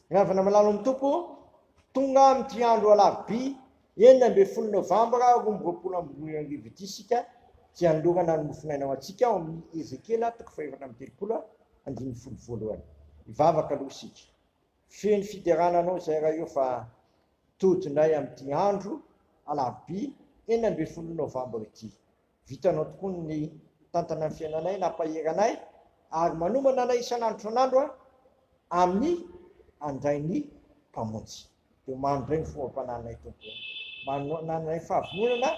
Ry havana malala amin'ny Tompo, tonga amin'ity andro alarobia 16 novambra 2022 ity isika dia hanolorana ny mofon'aina ho antsika ao amin'ny Ezekiela toko faha-34 andininy folo voalohany. Hivavaka aloha isika. Feno fiderana Anao izahay Ray o fa todinay amin'ity andro alarobia 16 novambra ity. Vitanao tokoa ny mitantana ny fiainanay, nampahery anay ary manomana anay isan'andro isan'andro amin'ny handray ny Mpamonjy. Dia omano indray ny fombam-panahinay Tompo o. Manana anay fahavononana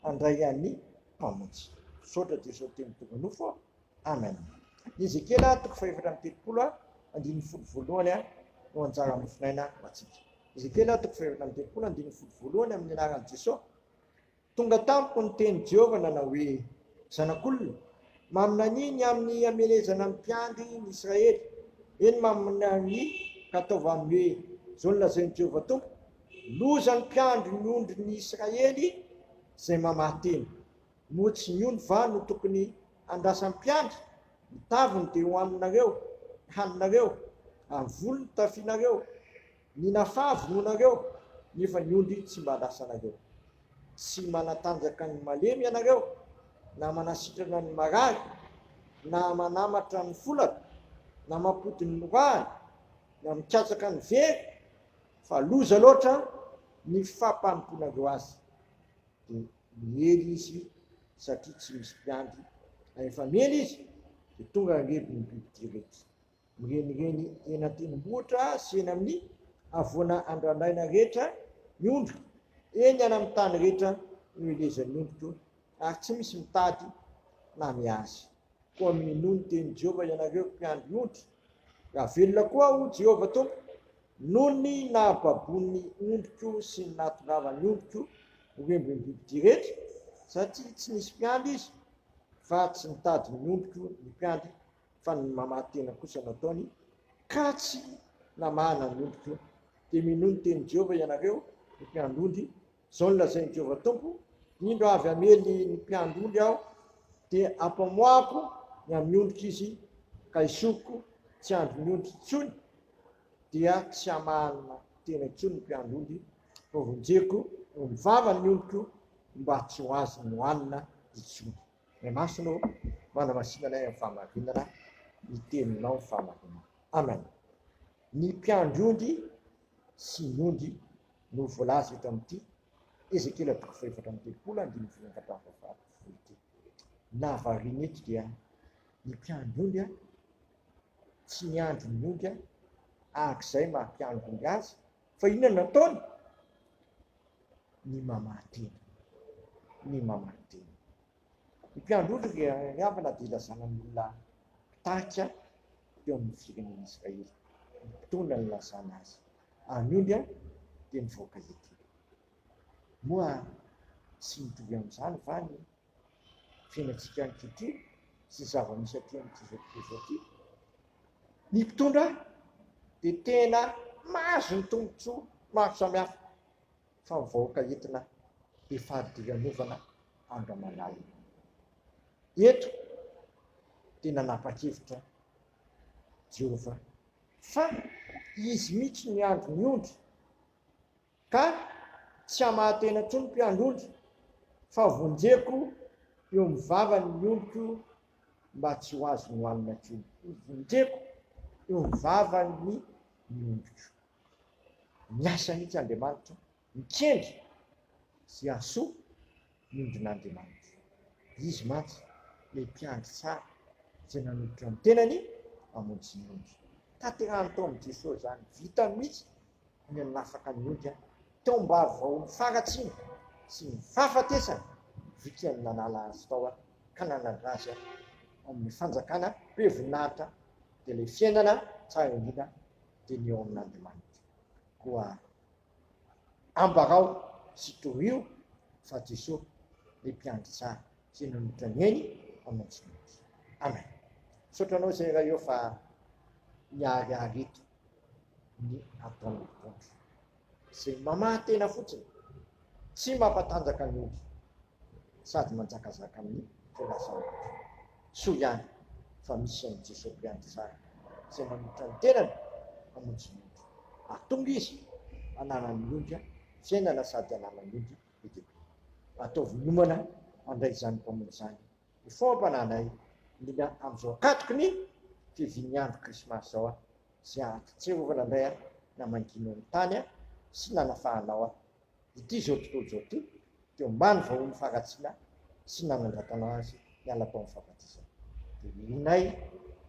handray an'ny Mpamonjy. Misaotra Jesoa Teny tonga nofo. Amen. Ny Ezekiela toko fahefatra amby 30 andininy folo voalohany no anjara mofonaina ho antsika. Ezekiela toko fahefatra amby 30 andininy folo voalohany amin'ny anaran'i Jesoa. Tonga tamiko ny tenin'i Jehovah nanao hoe, Zanak'olona, maminania ny amin'ny hamelezana ny mpiandry ny Israely, eny, maminania ka ataovy aminy hoe, Izao no lazain'i Jehovah Tompo, Loza ny mpiandry ny ondrin'ny Israely izay mamaha tena! Moa tsy ny ondry va no tokony handrasan'ny mpiandry? Ny taviny dia hohaninareo, haninareo, ary volony tafianareo. Ny nafaha vonoinareo, nefa ny ondry tsy mba andrasanareo. Tsy manatanjaka ny malemy ianareo, na manasitrana ny marary, na manamatra ny folaka, na mampody ny norahana, na mikatsaka ny very, fa loza loatra ny fampanompoanareo azy. Dia miely izy satria tsy misy mpiandry, ary rehefa miely izy, dia tonga ny bibidia rehetra. Mirenireny eny an-tendrombohitra sy eny amin'ny havoana andrandraina rehetra ny ondriko, eny any amin'ny tany rehetra no ilezan'ny ondriko, ary tsy misy mitady na miazy. Koa minoa ny tenin'i Jehovah ianareo, ry mpiandry ondry. Raha velona koa aho, hoy Jehovah Tompo, noho ny nahababoan'ny ondriko sy ny nahatongavan'ny ondriko ho rembin'ny bibidia rehetra, satria tsy nisy mpiandry izy, fa tsy nitady ny ondriko ny mpiandry, fa ny mamaha tena kosa nataony, ka tsy namahana ny ondriko. Dia minoa ny tenin'i Jehovah ianareo, ry mpiandry ondry. Izao no lazain'i Jehovah Tompo, Indro avy hamely ny mpiandry ondry aho, dia hampamoahako ny amin'ny ondriko izy, ka hesoriko tsy handry ny ondry intsony, dia tsy hamahana tena intsony ny mpiandry ondry, fa vonjeko eo amin'ny vavany ny ondriko, mba tsy ho azony hohanina intsony. Ray Masina ô, manamasina anay amin'ny fahamarinana, ny Teninao ny fahamarinana. Amen. Ny mpiandry ondry sy ny ondry no voalaza eto amin'ity Ezekiela toko fahefatra amby 30 andininy voalohany ka hatramin'ny fahavalopolo ity. Nahavariana eto dia ny mpiandry ondry tsy niandry ny ondry araka izay maha mpiandry ondry azy fa inona no nataony? Ny mamaha tena. Ny mamaha tena. Ny mpiandry ondry ry havana dia ilazana ny olona mpitarika teo amin'ny firenena Israely. Ny mpitondra no ilazana azy. Ary ny ondry dia ny vahoaka ety. Moa tsy mitovy amin'izany va ny fiainantsika ankehitriny sy ny zava-misy aty amin'ity izao tontolo izao ity? Ny mpitondra dia tena mahazo ny tombontsoa maro samihafa fa ny vahoaka entina be fahadiranovana andro aman'alina. Eto dia nanapa-kevitra Jehovah fa izy mihitsy no hiandry ny ondry ka tsy hamaha tena intsony mpiandry ondry fa vonjeko eo amin'ny vavany ny ondriko mba tsy ho azony hohanina intsony. Vonjeko eo amin'ny vavany ny ondriko. Miasa mihitsy Andriamanitra, mikendry sy hahasoa ny ondrin'Andriamanitra. Izy mantsy ilay mpiandry tsara izay nanolotra ny tenany hamonjy ny ondry. Tanterahiny tao amin'i Jesoa izany, vitany mihitsy ny nanafaka ny ondry teo am-bavaon'ny faharatsiana sy ny fahafatesana, vitany ny nanala azy tao ka nanandra azy ao amin'ny fanjakana be voninahitra dia ilay fiainana tsara indrindra dia ny eo amin'Andriamanitra. Koa ambarao sy torio fa Jesoa ilay mpiandry tsara izay nanolotra ny ainy hamonjy ny ondry. Amen. Misaotra anao izay Ray ô fa miharihary eto ny ataon'ny mpitondra izay mamaha tena fotsiny, tsy mampatanjaka ny ondry sady manjakazaka amin'ny voalazan'ny ondry. Soa ihany fa misy an'i Jesoa Mpiandry tsara izay manolotra ny tenany hamonjy ny ondry. Ary tonga Izy hananan'ny ondry fiainana sady hananan'ny ondry be dia be. Ataovy miomana handray izany Mpamonjy izany ny fomba-pananay, indrindra amin'izao ankatoky ny fiavian'ny andro Krismasy izao aho, izay ahatsiarovana indray aho namangianao ny tany aho sy nanafahanao aho ity izao tontolo izao ity teo ambany vahohon'ny faharatsiana sy nanandratanao azy niala tao amin'ny fahafatesana. Dia irinay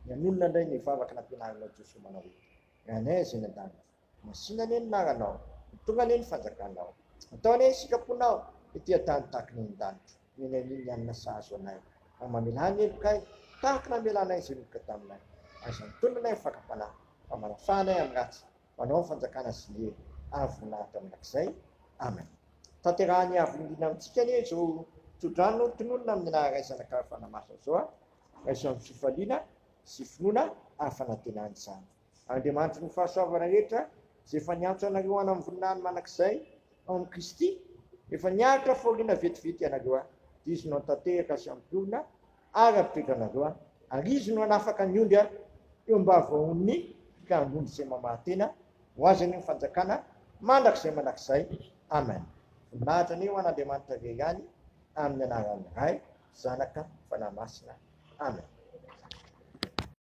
ny hanonona indray ny vavaka nampianarinao Jesoa manao hoe, Ray anay izay any an-danitra, Masina anie ny anaranao, ho tonga anie ny fanjakanao. Atao anie ny sitraponao ety an-tany tahaka ny any an-danitra. Omena anie ny hanina sahaza ho anay, ary mamelà ny helokay tahaka ny namelanay izay meloka taminay. Aza mitonona anay amin'ny fakam-panahy, fa manafaha anay amin'ny ratsy, ho anao ny fanjakana sy ny hery ary voninahitra mandrakizay. Amen. Tanterahan'ny Avo Indrindra amintsika anie izao tsodrano tononina amin'ny anaran'ny Ray Zanaka ary Fanahy Masina izao, raiso amin'ny fifaliana sy finoana ary fanantenana izany. Andriamanitry ny fahasoavana rehetra, izay efa niantso anareo hanam voninahiny mandrakizay ao amin'i Kristy, efa niaritra fahoriana vetivety ianareo, dia Izy no hantanteraka sy hampiorina ary hampitoetra anareo, ary Izy no hanafaka ny ondry eo am-bavahoan'ny mpiandry izay mamaha-tena, ho Azy anie ny fanjakana mandrakizay mandrakizay. Amen. Voninahitra anie ho an'Andriamanitra irery ihany, amin'ny anaran'ny Ray, Zanaka, Fanahy Masina. Amen.